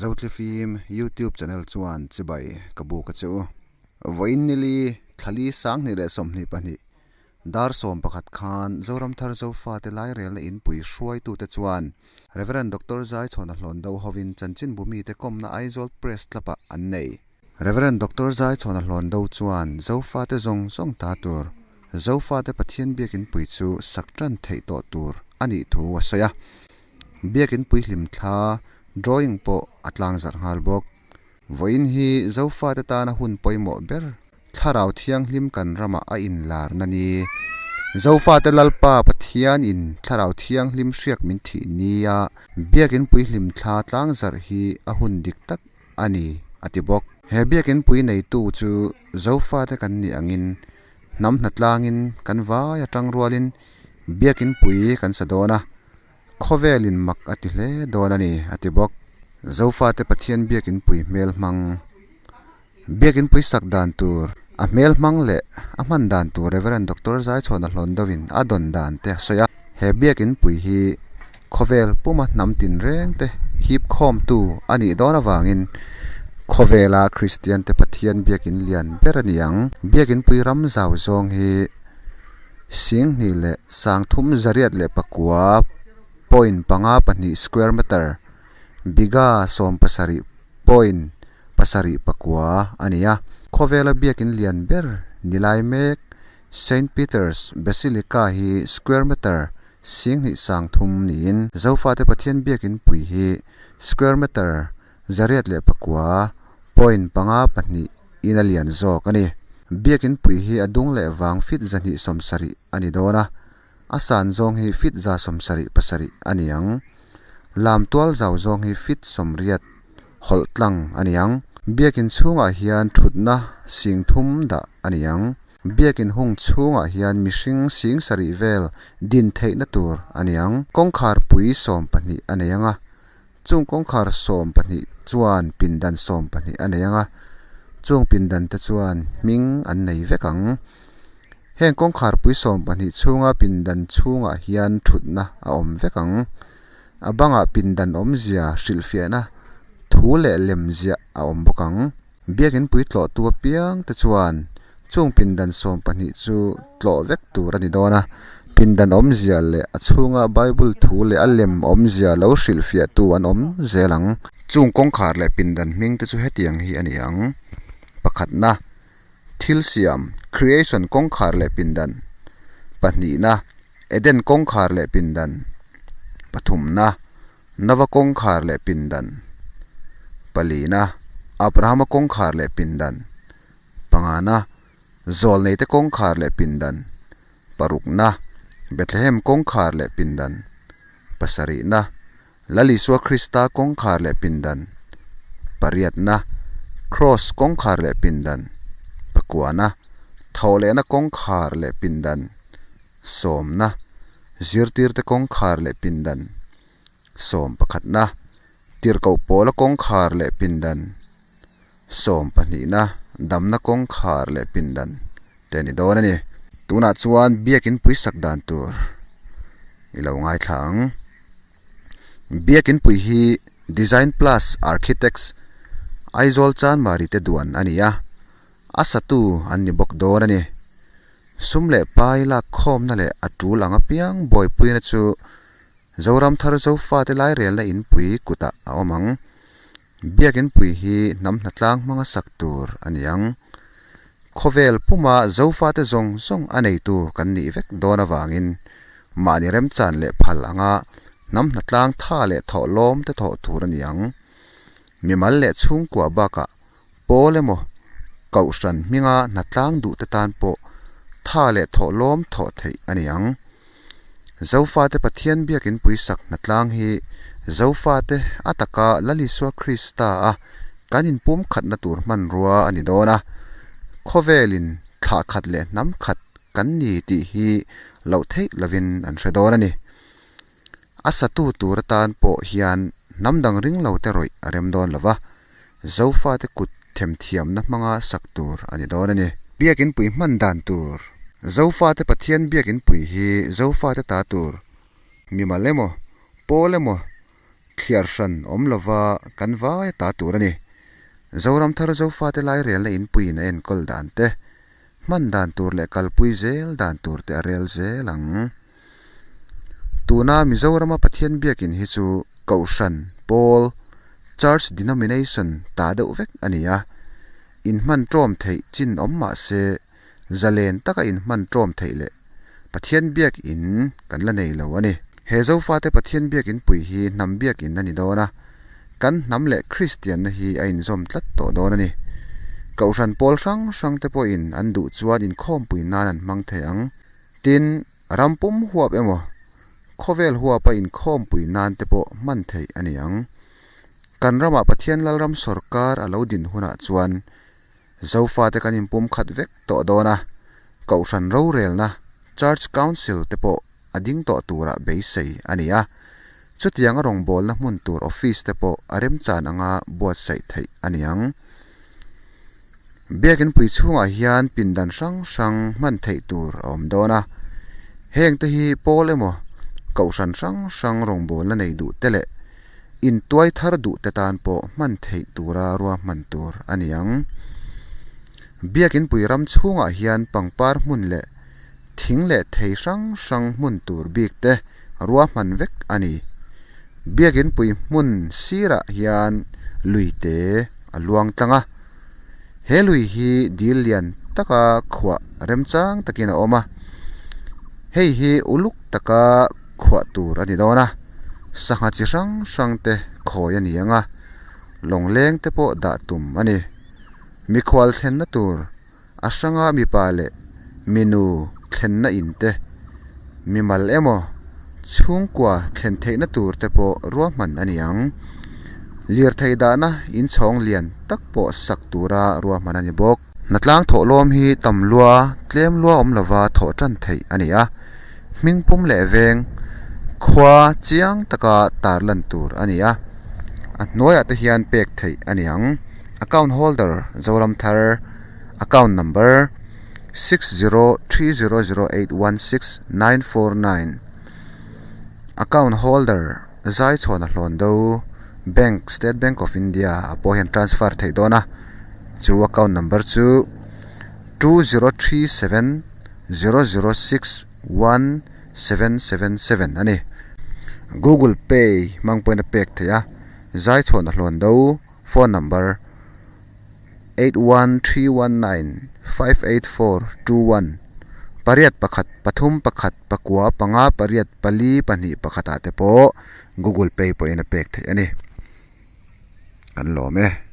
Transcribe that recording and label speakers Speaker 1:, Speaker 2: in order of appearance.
Speaker 1: Zothlifim YouTube channel chuan chibai ka buk a che u. Vawiin nili thlali 2022 dar 11 khan Zoramthar Zofate Lairelna inpui hruaitute chuan Rev. Doctor Zaichhawna Hlawndo hovin chanchinbu mite kawmna Aizawl Press Club-ah an nei. Rev. Doctor Zaichhawna Hlawndo chuan Zofate zawng zawng ta tur, Zofate Pathian biakinpui chu sak tan theih tawh tur a nih thu a sawi a. Biakinpui hlimthla, drawing, pawh a tlangzarh nghal bawk. Vawiin hi Zofate tana hun pawimawh ber, Thlarau Thianghlim kan ramah a inlarna ni. Zofate Lalpa Pathian in Thlarau Thianghlim hriak min thih nia Biakinpui hlimthla tlangzarh hi a hun dik tak a ni, a ti bawk. He Biakinpui neitu chu Zofate kan nih angin hnam hnatlangin kan vai atang rualin Biakinpui kan sa dawn a, Khawvelin mak a ti hle dawn a ni, a ti bawk. Zofate Pathian Biakinpui hmel hmang Biakinpui sak dan tur, a hmel hmang leh a hman dan tur Rev. Doctor Zaichhawna Hlawndovin a dawn dan te a sawi a. He Biakinpui hi khawvel puma hnam tinreng te hip khawmtu a nih dawn avangin khawvela Kristiante Pathian Biakin lian ber a ni ang. Biakinpui ram zau zawng hi 2354.52 square meter, biga 17.79 a ni a. Khawvela biakin lian ber ni lai mek Saint Peter's Basilica hi square meter 2300 niin Zofate Pathian biakin pui hi square meter 109.52 in a lian zawk a ni. Biakin pui hi a dung leh vang feet 270 a ni dawn a, a san zawng hi feet 177 a ni ang. Lam tual zau zawng hi feet 80 hawlh tlang a ni ang. Biakin chhungah hian thutna 3000 dah a ni ang. Biakin hung chhungah hian mihring 7000 vel din theihna tur a ni ang. Kawngkhar pui 12 a nei ang a, chung kawngkhar 12 chuan pindan 12 a nei ang a, chung pindan te chuan hming an nei vek ang. Heng kawngkhar pui 12 chhunga pindan chhungah hian thutna a awm vek ang. A bangah pindan awmzia hrilhfiahna thu leh lemziah a awm bawk ang. Biakin pui tlawhtu apiang te chuan chung pindan 12 chu tlawh vek tur a ni dawn a. Pindan awmzia leh a chhunga Bible thu leh a lem awmzia lo hrilhfiahtu an awm zel ang. Chung kawngkhar leh pindan hming te chu hetiang hi a ni ang. Pakhatna, thil siam, creation kawngkhar leh pindan. Pahnihna, Eden kawngkhar leh pindan. Pathumna, Nova kawngkhar leh pindan. Palina, Abrahama kawngkhar leh pindan. Pangana, Zawlneite kawngkhar leh pindan. Parukna, Bethlehem kawngkhar leh pindan. Pasarihna, Lal Isua Krista kawngkhar leh pindan. Pariatna, Kraws kawngkhar leh pindan. Pakuana, Thawhlehna kawngkhar leh pindan. Sawmna, Zirtirte kawngkhar leh pindan. Sawmpakhatna, Tirhkoh pawla kawngkhar leh pindan. Sawmpahnihna, Damna kawngkhar leh pindan te a ni dawn a ni. Tunah chuan biakin pui sak dan tur i lo ngaithla ang. Biakin pui hi Design Plus Architects Aizawl Chanmari te duan a ni a, a satu an ni bawk dawn a ni. Sum leh pai lak khawmna leh a tul ang apiang buaipuina chu Zoramthar Zofate Lairelna inpui kutah a awm ang. Biakin pui hi hnam hnatlang hmanga sak tur a ni ang. Khawvel puma Zofate zawng zawng a neitu kan nih vek dawn avangin mahni remchan leh phal anga hnam hnatlang tha leh thawhlawm te thawh tur a ni ang. Mimal leh chhungkua bakah pawl emaw kohhran hminga hnatlang duh te tan pawh tha leh thawhlawm thawh theih a ni ang. Zofate Pathian biakin puisak hnatlang hi Zofate a taka Lal Isua Krista a kan inpum khatna tur hmanrua a ni dawn a, khawvelin thlah khat leh hnam khat kan ni tih hi loh theih lovin an hre dawn a ni. A satu tur atan pawh hian hnam dang ring lo te rawih a rem dawn lo va, Zofate kut themthiamna hmanga sak tur a ni dawn a ni. Biakin pui hman dan tur. Zofate Pathian biakin pui hi Zofate ta tur, mimal emaw, pawl emaw, Thliar hran awm lova kan vai ta tur a ni. Zoram thar Zofate lairelna inpuiin a enkawl dan te, hman dan tur leh kalpui zel dan tur te a rel zel ang. Tuna Mizorama Pathian biakin hi chu Kohhran, Pawl, Church Denomination ta deuh vek a ni a, inhman ṭawm theih chin awm mah se zalen taka inhman ṭawm theih leh Pathian biakin kan la nei lo a ni. He Zofate Pathian biakin pui hi hnam biakin a ni dawn a, kan hnam leh Kristianna hi a inzawm tlat tawh dawn a ni. Kohhran pawl hrang hrangte pawhin an duh chuan inkhawmpui nan an hmang thei ang. Tin, ram pum huap emaw, khawvel huapa inkhawmpui nan te pawh hman theih a ni ang. Kan ramah Pathian Lalram sawrkar a lo din hunah chuan Zofate kan inpum khat vek tawh dawn a, Kohhran rorelna, Church Council, te pawh a ding tawh tura beisei a ni a. Chutianga rawngbawlna hmun tur office te pawh a remchan anga buatsaih theih a ni ang. Biakin pui chhungah hian pindan hrang hrang hman theih tur a awm dawn a. Heng te hi pawl emaw Kohhran hrang hrang rawngbawlna nei duh te leh Intuai thar duhte tan pawh hman theih tura ruahman tur a ni ang. Biakin pui ram chhungah hian pangpar hmun leh thing leh thei hrang hrang hmun tur bik te ruahman vek a ni. Biakin pui hmun sirah hian lui te a luang tlang a. He lui hi dil lian taka khuah remchang takin a awm a. Hei hi uluk taka khuah tur a ni dawn a, sangha chi hrang hrang te khawi a ni ang a, lawngleng te pawh dah tum a ni. Mikhual thlenna tur a hranga mipa leh minu thlenna in te, mimal emaw chhungkua thlen theihna tur te pawh ruahman a ni ang. Lirthei dahna inchhawng lian tak pawh sak tura ruahman a ni bawk. Hnatlang thawhlawm hi tam lua, tlem lua awm lova thawh tan theih a ni a. Hmingpum leh veng khua chiang taka tar lan tur a ni a, a hnuaiah te hian pek theih a ni ang. Account holder Zoramthar Account number 6030081694 Account holder Zaichhawna Hlawndo Bank State Bank of India ah pawh hian transfer theih dawn a, chu account number chu 2037. 0061777 a ni. Google Pay hmang pawhin a pek theih a, Zaichhawn a hlawn do, phone number, 8131958421, pariat pakhat pathum pakhat pakua panga pariat pali pahnih pakhat ah te pawh Google Pay pawhin a pek theih a ni. Kan lawm e.